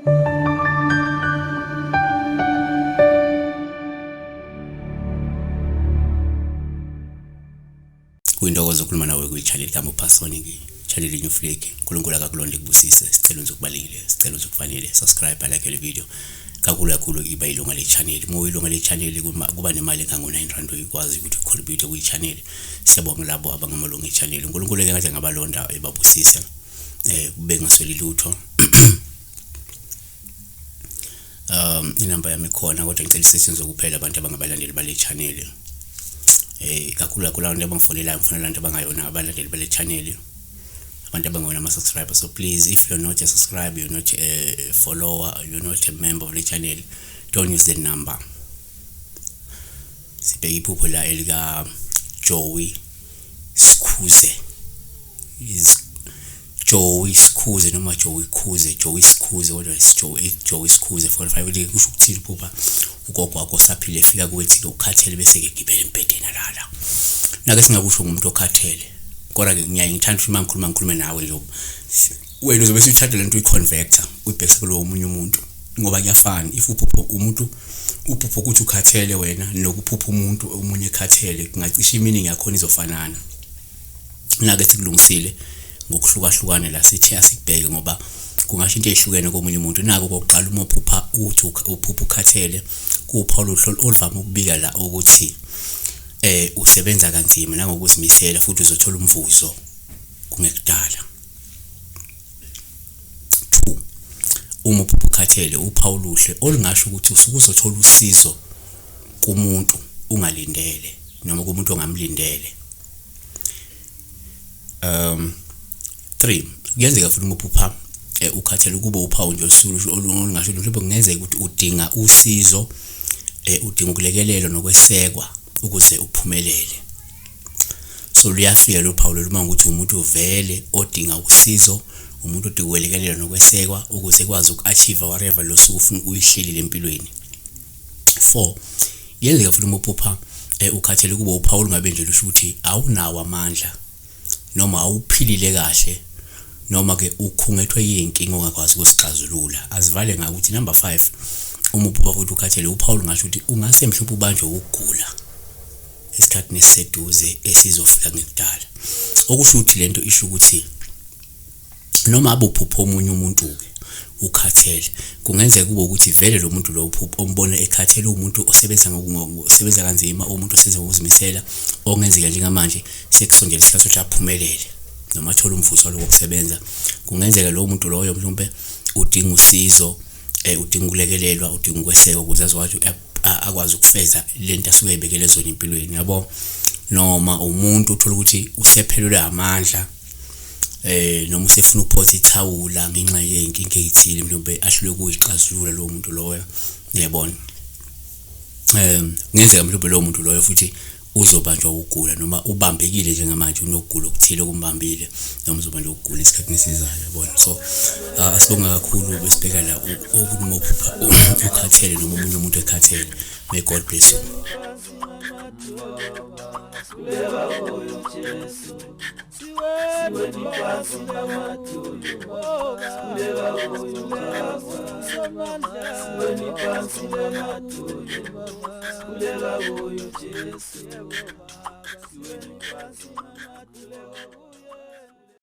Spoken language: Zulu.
Kuyintokozo ukukhuluma nawe kwi-channel kaMuphasonic, channel New Flick. uNkulunkulu akakulonde kubusise. Sicela nje ukubalekile, sicela nje ukufanele subscribe, like le video. Kakhulu kakhulu iba ilunga le channel. Uma uyilunga le channel kuba nemali engango 9 rand uyikwazi ukuthi ucontribute kwi channel. Siyabonga labo abangamalunga e channel. uNkulunkulu ke ngathi ngabalonda ebabusise. Eh kube ngasweli lutho. Inamba yami ikhona kodwa ngicela isetshenziswe kuphela abantu abangabalandeli bale channel. Kakhulu kakhulu abantu abangifonelayo ngifonela abantu abangayona abalandeli bale channel. Abantu abangewona ama-subscriber. So please, if you're not a subscriber, you're not a follower, you're not a member of the channel, don't use the number. Sibheke iphupho la elika Joey Sikhuze. Is Joey Sikhuze noma Joey Khuze, Joey Sikhuze kodwa is Joey, Joey Sikhuze 45 lithi kusho ukuthini iphupha ugogo wakho osaphile efika kuwe ethi ukhathele bese ke gibela embhedeni alala. Nake singakusho ngumuntu okhathele. Kodwa ke ngiyaye ngithanda ukuthi uma ngikhuluma ngikhulume nawe nje wena uzobe usuyithatha lento uyi-converter uyibhekise kulowo omunye umuntu ngoba kuyafana. If uphupha umuntu, uphupha ukuthi ukhathele wena, nokuphupha umuntu omunye ekhathele, kungacishe i-meaning yakhona izofanana. Nake sikulungisile ngokuhlukahlukana la, sithe asikubheke ngoba kungasho into ezihlukene komunye umuntu. Nako okokuqala, uma uphupha uthi uphupha ukhathele, kuwuphawu oluvame ukubika la ukuthi usebenza kanzima nangokuzimisela futhi uzothola umvuzo kungekudala. 2, uma uphupha ukhathele, uphawu oluhle olungasho ukuthi usuke uzothola usizo kumuntu ungalindele noma kumuntu ongamlindele. 3, kuyenzeka futhi uma uphupha ukhathele kube uphawu nje olungasho mhlawumbe kungenzeka ukuthi udinga usizo, udinga ukulekelelwa nokwesekwa ukuze uphumelele. So luyafika lo phawu lolu uma ukuthi umuntu vele odinga usizo, umuntu odinga ukwelekelelwa nokwesekwa ukuze ekwazi uku-achieve whatever lo suku ufuna uyihlelile empilweni. 4, kuyenzeka futhi uma uphupha ukhathele kube uphawu olungabe nje lusho ukuthi awunawo amandla noma awuphilile kahle noma ke ukhungethwe yinkinga ongakwazi ukusixazulula. Asivale ngakuthi number 5, uma uphupha futhi ukhathele, uphawu olungasho ukuthi ungase mhlawumbe ubanjwe ukugula esikhathini esiseduze esizofika ngekudala. Okusho ukuthi lento isho ukuthi noma abe uphupha omunye umuntu-ke ukhathele, kungenzeka kube ukuthi vele lo muntu lo uphupha ombona ekhathele umuntu osebenza ngokusebenza kanzima, umuntu osebenza ngokuzimisela, okungenzeka njengamanje sekusondela isikhathi sokuthi aphumelele noma athole umvuzo waloko kusebenza. Kungenzeka lowo muntu loyo mhlawumbe udinga usizo, udinga ukulekelelwa, udinga ukwesekwa ukuze azokwazi akwazi ukufeza lento asuke eyibekele zona empilweni, yabo. Noma umuntu uthola ukuthi usephelelwe amandla, noma usefuna ukuphotha ithawula ngenxa yey'nkinga ey'thile mhlawumbe ahluleke ukuyixazulula lowo muntu loyo, uyabona. Kungenzeka mhlawumbe lowo muntu loyo futhi uzobanjwa ukugula noma ubambekile njengamanje, unokugula okuthile okumbambile noma uzobanjwa ukugula esikhathini esizayo, yabona. So asibonga kakhulu, besibheka la ukuthi uma uphupha ukhathele noma omunye umuntu ekhathele. May God bless you. Siweni phansi namadolo.